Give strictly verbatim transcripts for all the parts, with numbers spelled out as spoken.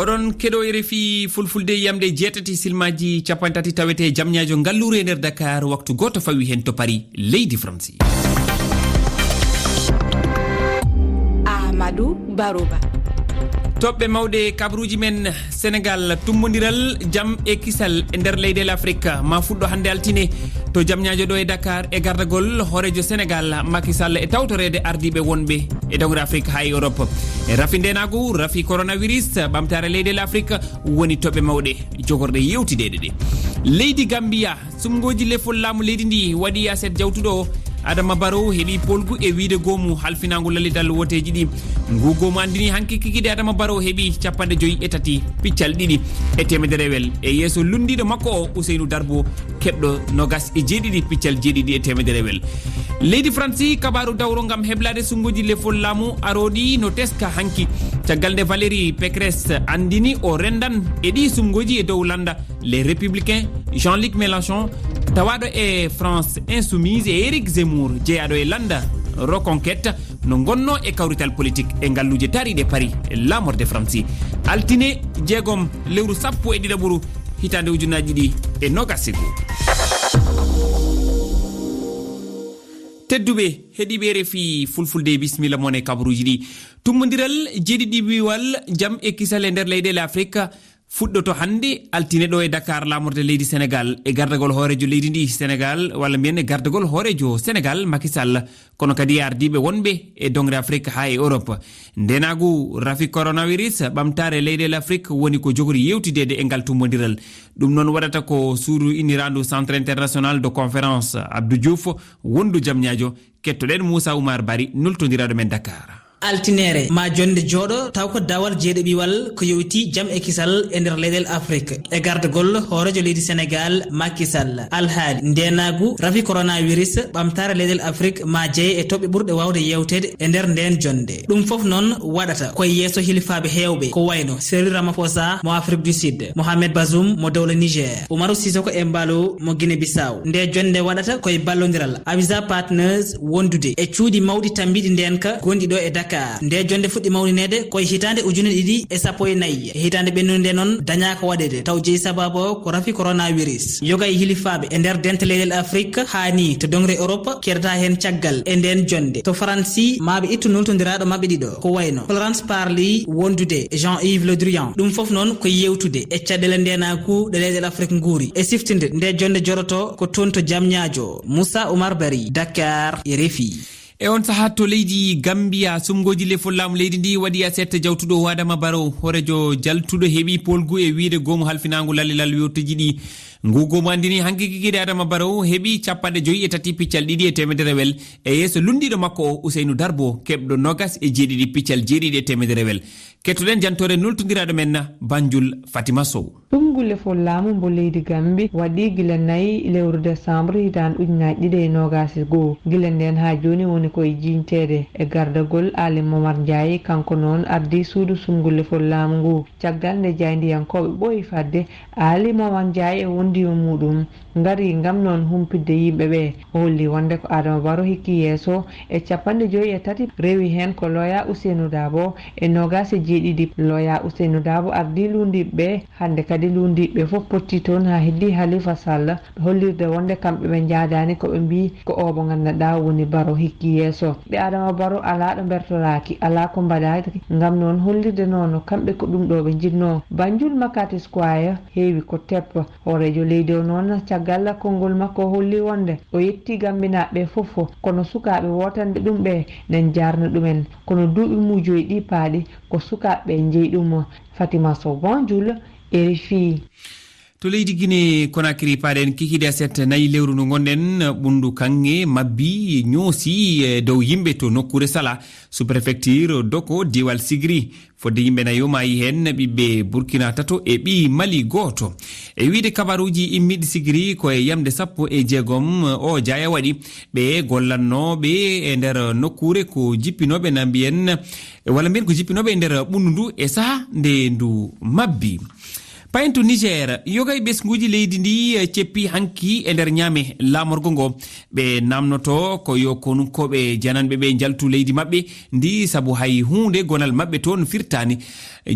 Oɗon keɗo R F I Fulfulde, yamde jeetati silmaaji capanɗe tati tawete jam ñaajo ngalluru e nder Dakar, waktu gooto fawi heen to Paris, leydi Faransi. Amadou Baroba. Toɓɓe mawɗe kabaruuji men. Senegal, tummbondiral jam e kisal e nder leyɗeele Afrik ma fuɗɗo hannde altine to jam ñaajo ɗo e Dakar e gardagol hooreejo Senegal Macky Sall e tawtoreede ardiiɓe wonɓe e dowre Afrik haa e Europe. E rafi ndeenaagu, rafi coronavirus, ɓamtaare leyɗeele Afrik woni toɓɓe mawɗe jogorɗe yewtideede ɗe. Leydi Gambia, sumngooji lefol laamu leydi ndi waɗi aset jawtuɗo o. Adama Barrow heɓi polgu e wiide goomu halfinaangu lallidal wooteeji ɗi. Ngu goomu anndini hanki kikiɗe Adama Barrow heɓi capanɗe joyi e tati piccal ɗiɗi e teemedere wel e yeeso lunndiiɗo makko o Ousseynou Darbo keɓɗo nogas e jeeɗiɗi piccal jeeɗiɗi e teemedere wel. Leydi Faransi, kabaaru dawro ngam heblaade sumngooji lefol laamu arooɗi no teska hanki. Caggal nde Valérie Pécresse anndini o renndan e ɗi sumngooji e dow lannda Les Républicains, Jean-Luc Mélenchon, tawaaɗo e France Insoumise, e Éric Zemmour, jeyaaɗo e lannda Reconquête, no ngonnoo e kawrital politik e ngalluuje taariiɗe Paris, laamorde Faransi. Altine jeegom lewru sappo e ɗiɗaɓuru hitaande ujunnaaji ɗiɗi e noogas e goo. Tedduɓe heɗiiɓe R F I Fulfulde, bisimilla mon e kabaruuji ɗi. Tummbondiral jeeɗiɗiɓiwal jam e kisal e nder leyɗeele Afrik fuɗɗoto hannde altine ɗo e Dakar, laamorde leydi Senegal, e gardagol hooreejo leydi ndi Senegal, walla mbiyen e gardagol hooreejo Senegal Macky Sall, kono kadi e ardiiɓe wonɓe e dowre Afrik haa e Europe. Ndeenaagu, rafi coronavirus, ɓamtaare leyɗeele Afrik woni ko jogori yewtideede e ngal tummbondiral. Ɗum noon waɗata ko suudu inniraandu Centre International de Conférence Abdou Diouf, wondu jam ñaajo. Kettoɗen Moussa Oumar Bari, nultondiraaɗo men Dakar. Altineere ma jonnde jooɗo taw ko dawal jeeɗiɓiwal ko yowiti jam e kisal e nder leyɗeele Afrik, e gardagol hooreejo leydi Senegal Macky Sall. Alhaali ndeenaagu, rafi coronavirus, ɓamtaare leyɗeele Afrik ma jeye e toɓɓe ɓurɗe waawde yewteede e nder ndeen jonnde. Ɗum fof noon waɗata ko e yeeso hilifaaɓe heewɓe, ko wayno Cyril Ramaphosa mo Afrique du Sud, Mohamed Bazoum mo dowla Niger, Umaru Sissoco Embaló mo Guinée Bissau. Nde jonnde waɗata ko e ballondiral Avisa Partners, wondude e cuuɗi mawɗi tammbiiɗi ndeenka gonɗi ɗo e Dakar. Nde jonnde fuɗɗi mawnineede ko e hitaande ujune ɗiɗi e sappo e nayi. E hitaande ɓennunde nde noon dañaaka waɗeede, taw jeyi sabaabu o ko rafi coronavirus. Yoga e hilifaaɓe e nder dental leyɗeele Afrik haa ni to dowre Europe keddata heen caggal e ndeen jonnde. To Faransi, maa ɓe ittu nultondiraaɗo maɓɓe ɗiɗo, ko wayno Florence Parly wondude e Jean-Yves Le Drian. Ɗum fof noon ko yewtude e caɗeele ndeenaagu ɗe leyɗeele Afrik nguuri e siftinde nde jonnde jooɗoto ko toon to jam ñaajo. Moussa Oumar Bari, Dakar, R F I. E on sahaa to leydi Gambia, sumngooji lefol laamu leydi ndi waɗi aset jawtuɗo o Adama Barrow, hooreejo jaltuɗo, heɓi poolgu e wiyde goomu halfinaangu lallilal yewteeji ɗi. Ngu goomu anndini hanki kikiiɗe Adama Barrow heɓi capanɗe joyi e tati piccal ɗiɗi e teemedere wel e yeeso lunndiiɗo makko o Ousseynou Darbo, keɓɗo noogas e jeeɗiɗi piccal jeeɗiɗi e teemedere wel. Kettoɗen jantoore nultondiraaɗo men Banjul, Fatima Sow. Ɗum ngule fof laamu mbo leydi Gambi waɗi gila nayi lewru desambre hitaande ujunaaji ɗiɗi e noogas e goo. Gila ndeen haa jooni woni ko e jiiñteede e gardagol Aali Momar Njaay, kanko noon ardii suudu sumngule fof laamu ngu. Caggal nde jaayndiyankooɓe ɓooyi fadde, Aali Momar Njaay e wondiiɓe muuɗum ngarii ngam noon humpitde yimɓe ɓee. O holli wonde ko Adama Barrow hikki yeeso e capanɗe joyi e tati, rewi heen ko looya Ousseynou Dabo e noogas e jeeɗiɗi. Looya Ousseynou Dabo ardii lunndiiɓe ɓee. Hannde kadi lunndiiɓe ɓee fof pottii toon haa heddii Halifa Sall hollirde wonde kamɓe ɓe njaadaani ko ɓe mbii ko oo mo nganndanɗaa woni Barrow hikki yeeso. Ɓe Adama Barrow alaa ɗo mbertoraaki, alaa ko mbaɗaaki ngam noon hollirde noon kamɓe ko ɗum ɗo ɓe njiɗnoo. Banjul Makati Square heewi ko teppa. Hooreejo leydi o noon, caggal konngol makko, o holli wonde o yettii Gambinaaɓe ɓee fof, kono sukaaɓe wootande ɗum ɓee nan njaarna ɗumen. Kono duuɓi mum joyi ɗi paaɗi, ko sukaaɓe ɓee njeyi ɗum. Fatima Sow, Banjul, R F I. To leydi Guinée Conakry, paaɗen kikiiɗe aset nayi lewru ndu ngonɗen, ɓunndu kaŋŋe mabbi, ñoosi e dow yimɓe to nokkuure Sala, sous-préfecture Doko, diiwal Sigri. Fodde yimɓe nayo maayi heen, ɓiɓɓe Burkina tato e ɓii Mali gooto. E wiyde kabaruuji immiiɗi Sigiri, ko e yamnde sappo e jeegom o jaaya waɗi. Ɓe gollannooɓe e nder nokkuure ko jippinooɓe na mbiyen, walla mbiyen ko jippinooɓe e nder ɓunndu ndu e sahaa nde ndu mabbi. Payen to Niger, yoga e ɓesnguuji leydi ndi, eh, ceppi hanki e nder ñaame laamorgo ngo. Ɓe naamnoto ko yo konunkooɓe jananɓe ɓe njaltu leydi maɓɓe ndi, sabu hay huunde gonal maɓɓe toon firtaani.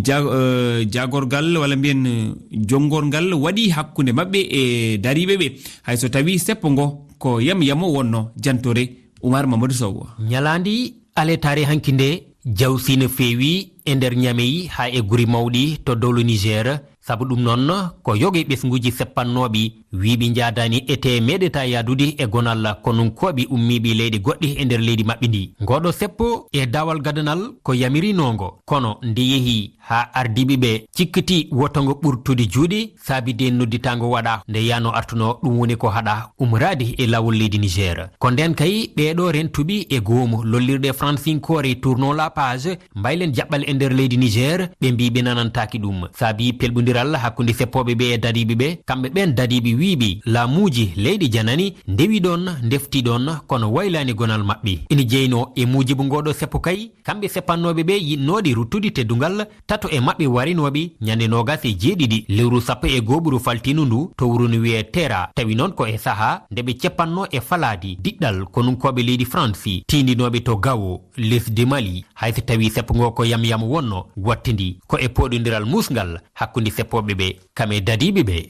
Ja-, eh, jagorgal, walla mbiyen, eh, jonngorgal waɗi hakkunde maɓɓe e dariiɓe ɓe, hay so tawii seppo ngo ko yam yamo wonno. Jantore Umar Mamadou Sow. Ñalaandi aletaare hanki nde jawsi no feewi e nder Ñamey haa e guri mawɗi to dowlo Niger, sabu ɗum noon ko yoga e ɓesnguuji seppannooɓi wiiɓi njaadaani e tee meeɗeta yaadude e gonal konunkooɓe ummiiɓe leyɗe goɗɗe e nder leydi maɓɓe ndi. Ngooɗo seppo e daawal gadanal ko yamirinoongo, kono nde yehi haa ardiiɓe ɓe cikkiti woto ngo ɓurtude juuɗe, saabi de nodditaango waɗa nde yaano artuno, ɗum woni ko haɗa ummorade e laawol leydi Niger. Ko ndeen kay ɓeeɗo rentuɓe e goomu lollirde fransinkoore tourno la page, mbaylen jaɓɓal e nder leydi Niger, ɓe mbii ɓe nanantaaki ɗum. Saabi pelɓondiral hakkunde seppooɓe ɓe e dariiɓe ɓe, kamɓe ɓeen dariiɓe wiiɓe laamuuji leyɗe janani ndewi ɗoon, ndefti ɗoon, kono waylaani gonal maɓɓe. Ina jeynoo e muujibu ngooɗo seppo kay, kamɓe seppannooɓe ɓe yiɗnooɗe ruttude teddungal, tato e maɓɓe warinooɓe ñande noogas e jeeɗiɗi lewru sappo e go'oɓuru faltiindu ndu to wuro no wiyee Tera, tawi noon ko e sahaa nde ɓe ceppannoo e falaade diɗɗal konunkooɓe leydi Faransi tiindinooɓe to Gawo, lesdi Mali, hay so tawii seppo ngo ko yam yam wonno wattidi ko e pooɗondiral muusngal hakkunde seppooɓe ɓe kam e dariiɓe ɓe.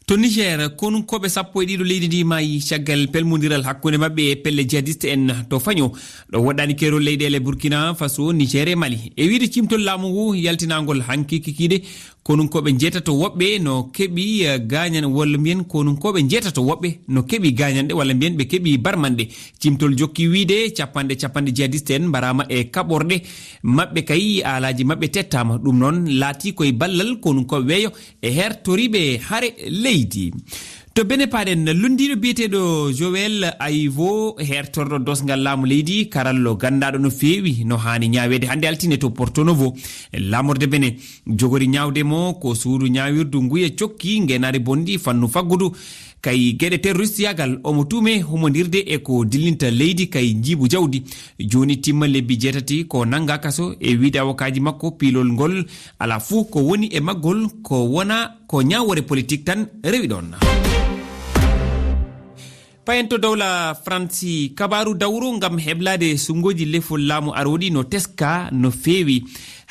To Niger, konunkooɓe sappo e ɗiɗo leydi ndi maayi caggal pelmondiral hakkunde maɓɓe e pelle jihadiste en to Faño, ɗo woɗɗaani keerol leyɗeele Burkina Faso, Niger e Mali. E wiyde ciimtol laamu ngu yaltinaangol hanki kikiiɗe, konunkooɓe njeetato woɓɓe no keɓi, eh, gaañan-, walla mbiyen konunkooɓe njeetato woɓɓe no keɓi gaañanɗe, walla mbiyen ɓe keɓi barmanɗe. Ciimtol jokki wiyde capanɗe capanɗe jihadiste en mbaraama e kaɓorɗe maɓɓe, kay aalaaji maɓɓe tettaama. Ɗum noon laatii koye ballal konunkooɓe weeyo e hertoriiɓe hare leydi. To Bene paaɗen, lunndiiɗo biyeteeɗo Joël Aivo, hertorɗo doosgal laamu leydi, karallo ganndaaɗo no feewi no haani ñaaweede hannde altine to Porto Novo, laamorde Bene. Jogori ñaawde mo ko suudu ñaawirdu nguya cokki ngeenaari bonndi fannu faggudu kay geɗe terroristiyaagal. Omo tuume humondirde e ko dillinta leydi kay njiibu jawdi. Jooni timma lebbi jeetati ko nannga kaso, e wiyde awokaaji makko, piilol ngol alaa fuu ko woni e maggol, ko wona ko ñaawoore politik tan rewi ɗoon. Payen to dowla Faransi, kabaaru dawro ngam heblaade sumngooji lefol laamu arooɗi no teska no feewi.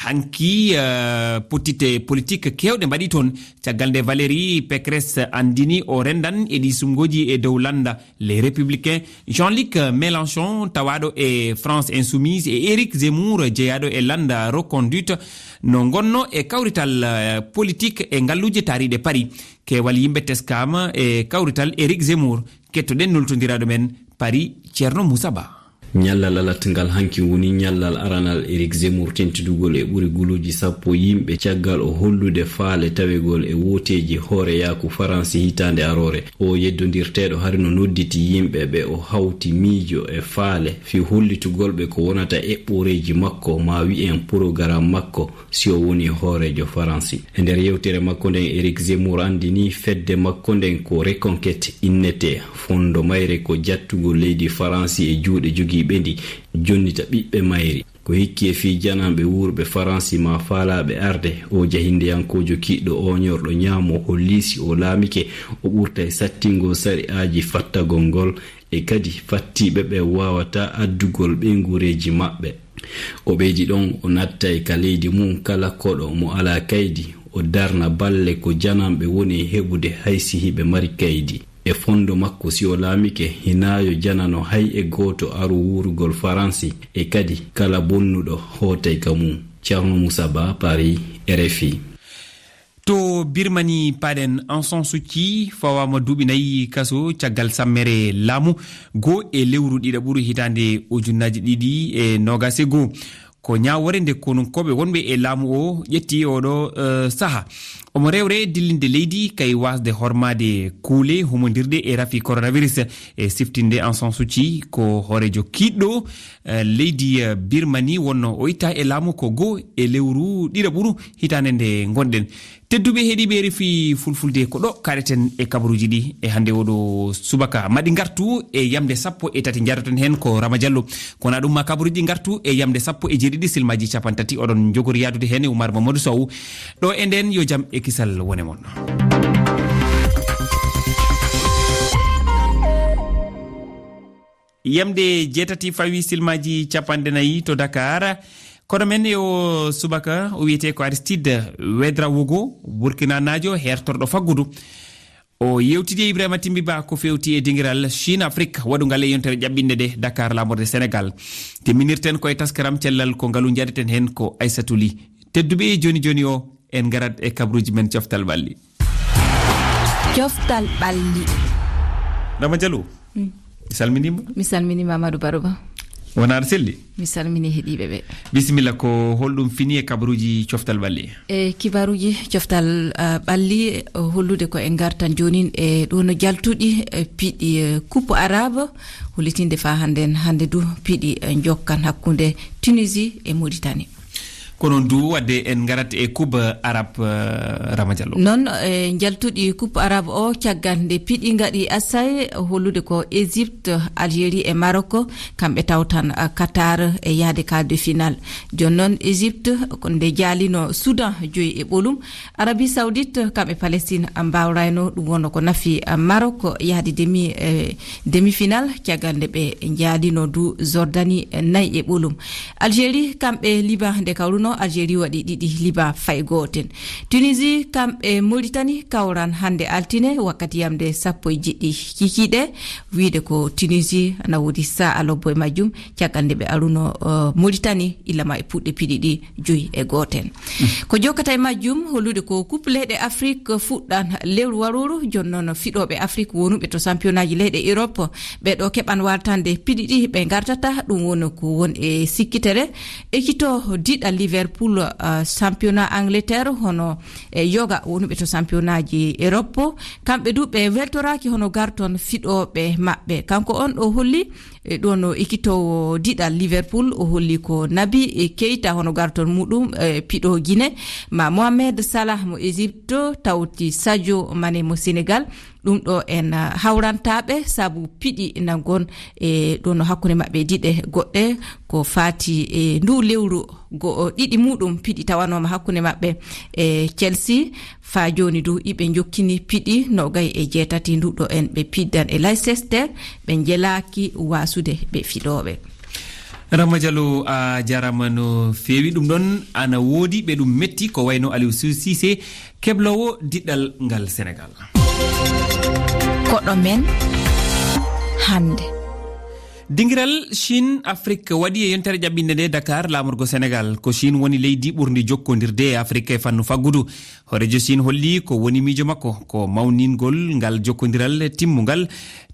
Hanki, eh, pottite politik keewɗe mbaɗi toon, caggal nde Valérie Pécresse anndini o renndan e ɗi sumngooji e dow lannda Les Républicains. Jean-Luc Mélenchon, tawaaɗo e France Insoumise, e Éric Zemmour, jeyaaɗo e lannda Reconduite, no ngonno e kawrital, eh, politik e ngalluuje taariiɗe Paris. Keewal yimɓe teskaama e kawrital Éric Zemmour. Kettoɗen nultondiraaɗo men Paris, Ceerno Moussa Ba. Ñallal alat ngal hanki woni ñallal aranal Éric Zemmour tentidugol e ɓuri guluuji sappo yimɓe caggal o hollude faale tawegol e wooteeji hooreyaaku Faransi hitaande aroore. O yeddondirteeɗo hari no nodditi yimɓe ɓe o hawti miijo e faale fii hollitugol ɓe ko wonata eɓɓooreeji makko, maa wi'en porogaram makko, si o woni hooreejo Faransi. E nder yewtere makko nden, Éric Zemmour anndini fedde makko nden ko Reconquête innetee, fondo mayre ko jattugol leydi Faransi e juuɗe jogiiɓe ndi, jonnita ɓiɓɓe mayri. Ko hikki e fii jananɓe wuurɓe Faransi maa faalaaɓe arde, o jahindeyankoojo kiiɗɗo ooñorɗo ñaamo holli si o laamike, o ɓurtay sattingol sari'aaji fattagol ngol, e kadi fattiiɓe ɓe waawataa addugol ɓeynguureeji maɓɓe. O ɓeydi ɗon, o nattay ka leydi mum kala koɗo mo alaa kaydi, o darna balle ko jananɓe woni e heɓude hay si hiɓe mari kaydi. E fondo makko, si o laamike, hinaa yo janano hay e gooto aru wuurugol Faransi, e kadi kala bonnuɗo hootay ka mum. Ceerno Moussa Ba, Paris, R F I. To Birmani paaɗen, Aung San Suu Kyi fawaama duuɓi nayi kaso caggal sammere laamu goo e lewru ɗiɗaɓuru hitaande ujunnaaji ɗiɗi e noogaas e goo. Ko ñaawoore nde konunkooɓe wonɓe e laamu o ƴetti oɗo, eh, saha. Omo rewre dillinde leydi kay waasde hormaade kuule humondirɗe e rafi coronavirus. E siftinde, Aung San Suu Kyi ko hooreejo kiiɗɗo, eh, leydi, eh, Birmani wonno o itta e laamu ko goo e lewru ɗiɗaɓuru hitaande nde ngonɗen. Tedduɓe heɗiiɓe R F I Fulfulde, ko ɗo kaɗeten e kabaruuji ɗi e hannde oɗo subaka. Maɗi ngartu e yamde sappo e tati, njaroten heen ko Rama Diallo. Kono ɗum ma kabaruuji ɗi ngartu e yamde sappo e jeeɗiɗi, silmaaji capanɗe tati, oɗon njogori yaadude heen e Oumar Mamadou Sow. Ɗo e ndeen, yo jam e kisal wone mon. Yamde jeetati fawi silmaaji capanɗe nayi to Dakar. Kono men e o subaka, o wiyetee ko Aristide Ouédraogo, Burkinanaajo, heertorɗo faggudu. O yewtidi e Ibrahima Timbi Ba ko fewti e dingiral Chine Afrique waɗungal e yontere ƴaɓɓinde nde Dakar, laamorde Sénégal. Timminirten ko e taskaram cellal ko ngalu, njaɗeten heen ko Aissatou Ly. Tedduɓe, jooni jooni o, en ngarat e kabruuji men coftal ɓalli. Coftal ɓalli. Rama Diallo, mm, mi salminiima. Mi salminiima, Amadou Baro Ba. Wonaa aɗa selli? Mi salmini heɗiiɓe ɓe. Bisimilla, ko holɗum fini e kabaruuji coftal ɓalli? E kibaruuji coftal, ah, ɓalli, eh, hollude ko e ngartan joonin e ɗo no jaltuɗi, eh, piɗi, eh, Coupe Arabe, hollitinde faa hannden, hannde du piɗi, eh, njokkan hakkunde Tunisie e Mauritanie. Ko noon du, wadde en ngarat e Coupe Arabe, eh, Rama Diallo. Noon, eh, njaltuɗi Coupe Arabe o, caggal nde piɗi ngaɗi assay, hollude ko Égypte, Algérie e Maroc, kamɓe tawtan, eh, Qatar e yahde quart de finale. Jooni noon, Égypte ko nde jaalino Soudan joyi e ɓolum. Arabie Saoudite, kamɓe Palestine, mbaawrayno, ɗum wonno ko nafi, eh, Maroc yahde demi, eh, demi-finale, caggal nde ɓe njaalino du Jordanie, eh, nayi e ɓolum. Algérie, kamɓe Liban, nde kawruno, Algérie waɗi ɗiɗi, Liban fay gooten. Tunisie, kamɓe Mauritanie, kawran hannde altine, wakkati yamde sappo e jeɗɗi kikiiɗe, wiyde ko Tunisie ana woodi sa'a lobbo e majjum, caggal nde ɓe aruno, eh, Mauritanie, illa ma e puɗɗe piɗi ɗi joyi e gooten. Mm. Ko jokkata e majjum, hollude ko Coupe leyɗe Afrique fuɗɗan lewru warooru, jooni noon fiɗooɓe Afrique wonuɓe to championnatji leyɗe Europe, ɓe ɗo keɓan wartande piɗi ɗi ɓe ngartata, ɗum woni ko won e sikkitere. Ekito diɗa Liverpool, ah, championnat Angleterre, hono e yoga wonuɓe to championnatji Europe, kamɓe du ɓe weltoraaki hono garton fiɗooɓe maɓɓe. Kanko on ɗo holli, e, ɗo no ekitoowo diɗal Liverpool, o holli ko Naby Keita hono garton muɗum, e, piɗo Guinée, ma Mohamed Salah mo Égypte, tawti Sadio Mané mo Sénégal. Ɗum ɗo en, ah, hawrantaɓe sabu piɗi na ngon e ɗo no hakkunde maɓɓe diɗe goɗɗe ko fati e ndu lewru go-, ɗiɗi muɗum piɗi tawanooma hakkunde maɓɓe e Chelsea. Faa jooni du, iɓe njokkini piɗi nogay e jeetati ndu ɗo en ɓe piddan e Leicester, ɓe njelaaki wasude ɓe fiɗooɓe. Rama Diallo, a jarama no feewi. Ɗum ɗon ana woodi ɓe ɗum metti, ko wayno Aliou Sou-, Cissé, kebloowo diɗɗal ngal Sénégal. Koɗo men hannde. Dingiral Chine Afrique waɗi e yontere ƴaɓɓinde nde Dakar, laamorgo Sénégal. Ko Chine woni leydi ɓurndi jokkondirde e Afrique e fannu faggudu. Hooreejo Chine holli ko woni miijo makko, ko mawningol ngal jokkondiral timmungal,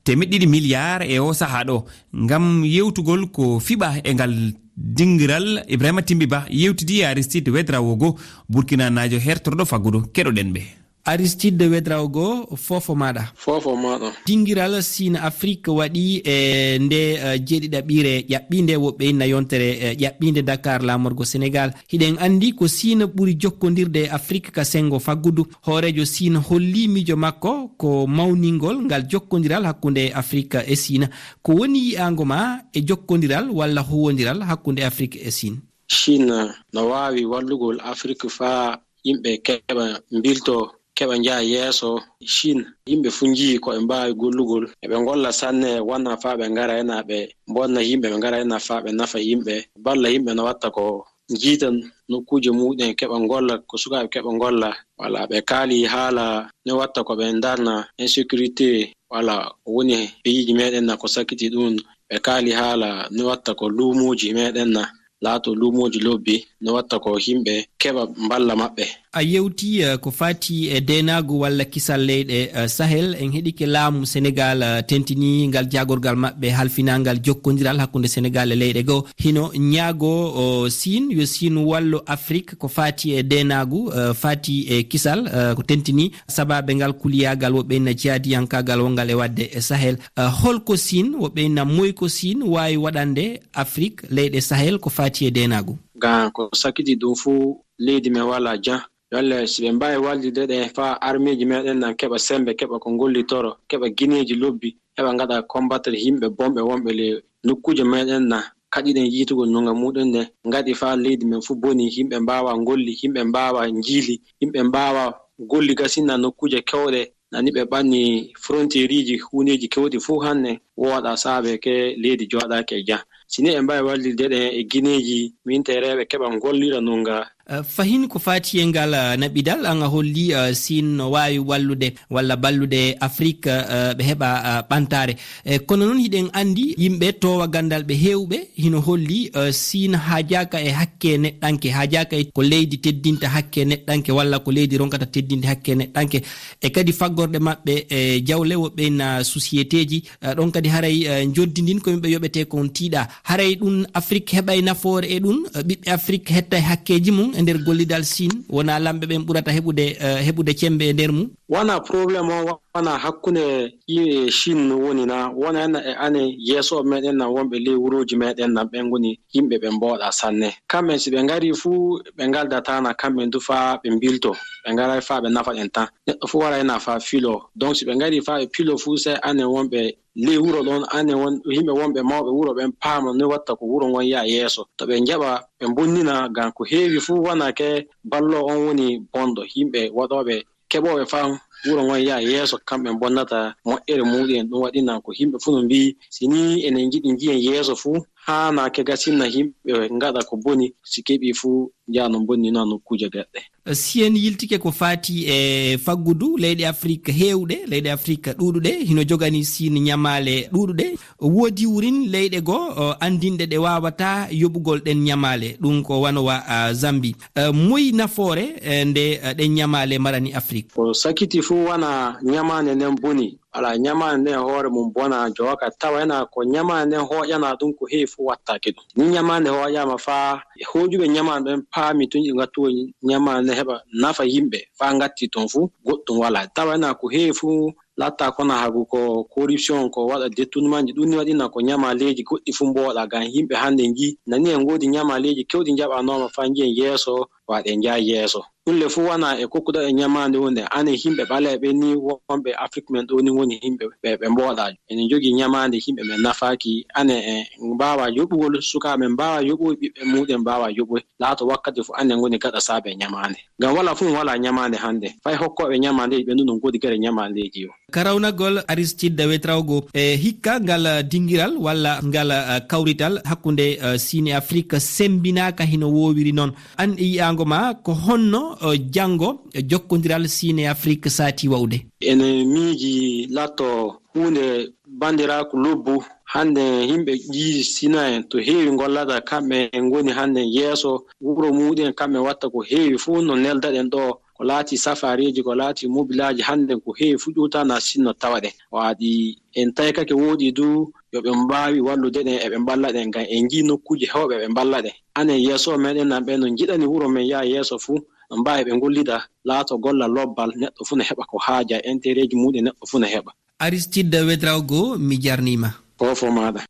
temeɗɗe ɗiɗi milliard e o sahaa ɗo. Ngam yewtugol ko fiɓa e ngal dingiral, Ibrahima Timbi Ba yewtidi e Aristide Ouedraogo, Burkinanaajo hertorɗo faggudu. Keɗoɗen ɓe. Aristide Ouedraogo, foofo maaɗa. Foofo maaɗa. Dingiral Chine Afrique waɗi e nde, eh, jeeɗiɗaɓire ƴaɓɓinde, woɓɓe inna yontere, eh, ƴaɓɓinde Dakar, laamorgo Sénégal. Hiɗen anndi ko Chine ɓuri jokkondirde e Afrique ka senngo faggudu. Hooreejo Chine holli miijo makko ko mawningol ngal jokkondiral hakkunde Afrique e Chine. Ko woni yi'aango ma e jokkondiral walla huuwondiral hakkunde Afrique e Chine? Chine no waawi wallugol Afrique faa yimɓe keɓa mbilto, keɓa njaha yeeso. Chine, yimɓe fuu njii ko ɓe mbaawi gollugol. Eɓe ngolla sanne, wona faa ɓe ngara ena ɓe mbonna yimɓe, ɓe ngara ena faa ɓe nafa yimɓe, balla yimɓe no watta ko njiita nokkuuje muɗum, keɓa ngolla, ko sukaaɓe keɓa ngolla. Wala ɓe kaali haala no watta ko ɓe ndarna insécurité, wala ko woni e piiji meɗen na ko sakkiti ɗum. Ɓe kaali haala no watta ko luumooji meɗen na laato luumooji lobbi, no watta ko yimɓe keɓa mballa maɓɓe. A yewti, eh, ko fati e deenaagu walla kisal leyɗe, eh, Sahel. En heɗike laamu Senegal, eh, tentini ngal jaagorgal maɓɓe halfinaangal jokkondiral hakkunde Senegal e leyɗe goo. Hino ñaago, o, Siin, yo Siin wallu Afrik ko fati e deenaagu, eh, fati e kisal, eh, ko tentini sabaabe ngal kuliyaagal woɓɓe inna jihaadiyankaagal wongal e waɗde e Sahel. Eh, holko Siin, woɓɓe inna moy ko Siin waawi waɗande Afrik, leyɗe Sahel ko fati e deenaagu? Ga ko sakiti ɗum fuu, leydi men wala jan. Yalla si ɓe mbaawi wallitde ɗe faa armeeji meeɗen nan keɓa semmbe, keɓa ko ngollitoro, keɓa gineeji lobbi, heɓa ngaɗa combattre yimɓe bonɓe wonɓe le nokkuuje meeɗen nan. Kaɗiɗen yiitugol nunga muɗum nde ngaɗi faa leydi men fof boni, yimɓe mbaawa ngolli, yimɓe mbaawa njiili, yimɓe mbaawa golli gasina nokkuuje kewɗe. Nani ɓe ɓanni frontière uji, huundeeji kewɗi fof hannde wooɗa saabe ke leydi jooɗaaki e jam. Si ni ɓe mbaawi wallitde ɗen e gineeji mintereeɓe keɓa ngollira nunga. Eh, fahin ko faati e ngal, eh, naɓidal, an a holli, eh, Siin no waawi wallude walla ballude Afrik, eh, ɓe heɓa, eh, ɓantaare. Eh, kono noon hiɗen anndi yimɓe toowa ganndal ɓe heewɓe hino holli, eh, Siin haajaaka e hakke neɗɗanke, haajaaka e ko leydi teddinta hakke neɗɗanke walla ko leydi ronkata teddinde hakke neɗɗanke. E kadi faggorɗe maɓɓe e jawle woɓɓe na sociétéji, eh, ɗon kadi haray, eh, njoddi ndin ko yimɓe yoɓete kon tiiɗa. Haray ɗum Afrik heɓay nafoore e ɗum, eh, ɓiɓɓe Afrik hettay hakkeeji mum e nder gollidal Siin, wona lamɓe ɓen ɓurata heɓude, eh, heɓude cembe e nder mum. Wona problème o, wona hakkunde yimɓe Chine woni na, wona en e ane yeeso meɗen na wonɓe ley wurooji meɗen na ɓen ngoni yimɓe ɓe mbooɗa sanne. Kamɓe si ɓe ngari fuu ɓe ngaldata na kamɓe du faa ɓe mbilto, ɓe ngaray faa ɓe nafa ɗen tan. Neɗɗo fuu waray na faa filo. Donc si ɓe ngari faa ɓe pilo fuu, sey ane wonɓe ley wuro ɗon, ane won yimɓe wonɓe mawɓe wuro ɓen paama ni watta ko wuro ngon yaha yeeso. To ɓe njaɓa ɓe mbonnina, ngam ko heewi fuu wona ke ballo on woni bonɗo. Yimɓe waɗooɓe keɓooɓe faa wuro ngon yaha yeeso, kamɓe mbonnata moƴƴere muuɗum en. Ɗum waɗi nan ko yimɓe fuu no mbii, si ni enen njiɗi njiyen yeeso fuu, haana ke gasinna yimɓe ngaɗa ko boni, si keɓii fuu njaha no mbonnina nokkuuje gaɗɗe. Si en yiltike ko faati e faggudu leyɗe Afrik heewɗe, leyɗe Afrik ɗuuɗuɗe, hino jogani Siin ñamaale ɗuuɗuɗe. Woodi wurin leyɗe goo, o, anndinɗe ɗe waawataa yoɓugol ɗen ñamaale. Ɗum ko wano wa, a, Zambi. E, moy nafoore, e, nde, e, ɗen ñamaale marani Afrik? Ko sakiti fuu wona ñamaande nden boni. Alaa, ñamaande nden hoore mum bona, jooka tawa ena ko ñamaande nden hooƴana ɗum ko heewi fuu wattaaki ɗum. Ni ñamaande hooƴaama faa hooƴuɓe ñamaande ɓen paami tun ƴe ngattugo ñamaande nden heɓa nafa yimɓe, faa ngatti tun fuu goɗɗum walaa. Tawa ena ko heewi fuu latta kono hagu ko corruption, ko waɗa détournement ji. Ɗum ni waɗi na ko ñamaaleeji goɗɗi fuu mbooɗa, ngam yimɓe hannde njii, nani en ngoodi ñamaaleeji kewɗi njaɓanooma faa njiyen yeeso, waɗe njaha yeeso. Ɗum le fuu wona e kokkuɗo e ñamaande wonde, ane yimɓe ɓaleeɓe ni wonɓe Afrik men ɗo ni ngoni yimɓe ɓe, ɓe mbooɗaajo. Ene njogii ñamaande yimɓe men nafaaki, ane en mbaawa yoɓugol sukaaɓe, mbaawa yoɓude ɓiɓɓe muuɗen, mbaawa yoɓude laato wakkati fuu ane ngoni gaɗa saabe ñamaande. Ngam wala fuu wala ñamaande hannde. Fay hokkooɓe ñamaandeeji ɓe ɗum no ngoodi gere ñamaandeeji yo. Ka rawnagol Aristide Ouedraogo, e hikka ngal dingiral walla ngal, eh, kawrital hakkunde, eh, Siin e Afrik sembinaaka hino woowiri non. An e yi'aango ma, ko honno, eh, janngo, eh, jokkondiral Siin e Afrik saati wa'ude? Ene miiji latto huunde banndiraaku lobbu. Hannde yimɓe ƴiiri Sina en to heewi ngollata, kamɓe en ngoni hannde yeeso wuro muuɗum en, kamɓe watta ko heewi fuu no neldaɗen ɗo. Ko laati safariiji, ko laati mobilaaji, hannde ko heewi fuu ƴuwta na Sinno tawa ɗe. Waɗi en taykake wooɗi du, yo ɓe mbaawi wallude ɗen, eɓe mballa ɗen, ngam en njii nokkuuje heewɓe eɓe mballa ɗen. Anen yeeso meɗen nan ɓen no njiɗani wuro men yaha yeeso fuu, no mbaawi ɓe ngollida, laato golla lobbal, neɗɗo fuu no heɓa ko haaja, intérêt ji muuɗum neɗɗo fuu no heɓa. Aristide Ouedraogo, mi jarniima. Ko fo maaɗa.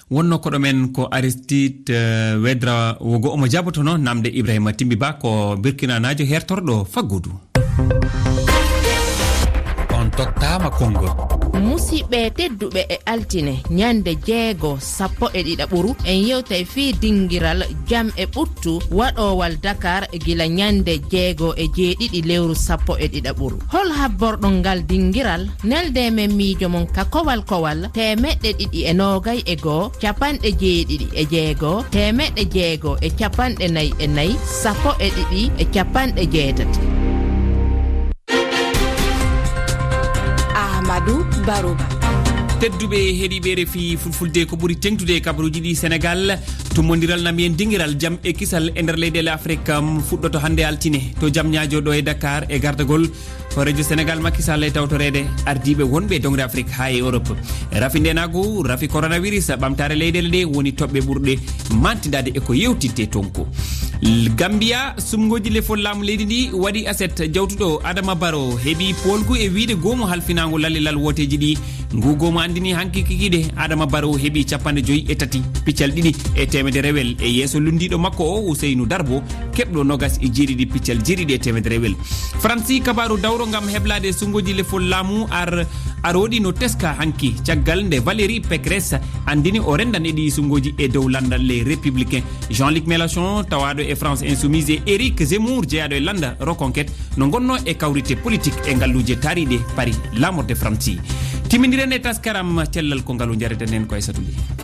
Wonno koɗo men ko Aristide, eh, Ouedraogo, omo jabotono namde Ibrahima Timbi Ba, ko Birkinanaajo hertorɗo faggudu. On tottaama konngol. Musiɓɓe tedduɓe, e altine ñande jeego sappo e ɗiɗaɓuru, en yewtay fii dingiral jam e ɓuttu waɗoowal Dakar gila ñande jeego e jeeɗiɗi lewru sappo e ɗiɗaɓuru. Hol habborɗon ngal dingiral? Nelde men miijo mon ka kowal kowal teemeɗɗe ɗiɗi e noogay e goo, capanɗe jeeɗiɗi e jeego, teemeɗɗe jeego e capanɗe nayi e nayi, sappo e ɗiɗi e capanɗe jeetati. Amadou Barouba. Tedduɓe heɗiiɓe R F I Fulfulde, ko ɓuri teŋtude e kabaruuji ɗi Senegal, tummondiral nami en dingiral jam e kisal e nder leyɗeele Afrik, um, fuɗɗoto hannde altine to Jamñaajo ɗo e Dakar e gardagol hooreejo Senegal Macky Sall e tawtoreede ardiiɓe wonɓe e doŋre Afrik haa e Europe. Rafi ndenaagu, rafi coronavirus, ɓamtaare leyɗeele ɗe woni toɓɓe ɓurɗe mantindaade e ko yewtinte toon ko. L-, Gambia, sumngooji lefol laamu leydi ndi waɗi aset. Jawtuɗo Adama Barrow heɓi poolgu e wiyde goomu halfinaango lallilal wooteeji ɗi. Ngu goomu anndini hanki kikiiɗe, Adama Barrow heɓi capanɗe joyi e tati piccal ɗiɗi e teemedere rewel e yeeso lunndiiɗo makko o, Ousainou Darbo, keɓɗo nogas e jeeɗiɗi piccal jeeɗiɗi e teemedere rewel. Faransi, kabaaru dawro ngam heblaade sunngoji lefol laamu ar-, arooɗi no teska hanki, caggal nde Valérie Pécresse anndini o renndan e ɗi sunngoji e dow lanndal Les Républicains. Jean-Luc Mélenchon, tawaaɗo e France Insoumise, e Éric Zemmour, jeyaaɗo e lannda Reconquête, no ngonnoo e kawrite politik e ngalluuje taariiɗe Paris, laamorde Faransi. Timmindiren e taskaram cellal ko ngalu, njareten heen ko Aysatu Ly.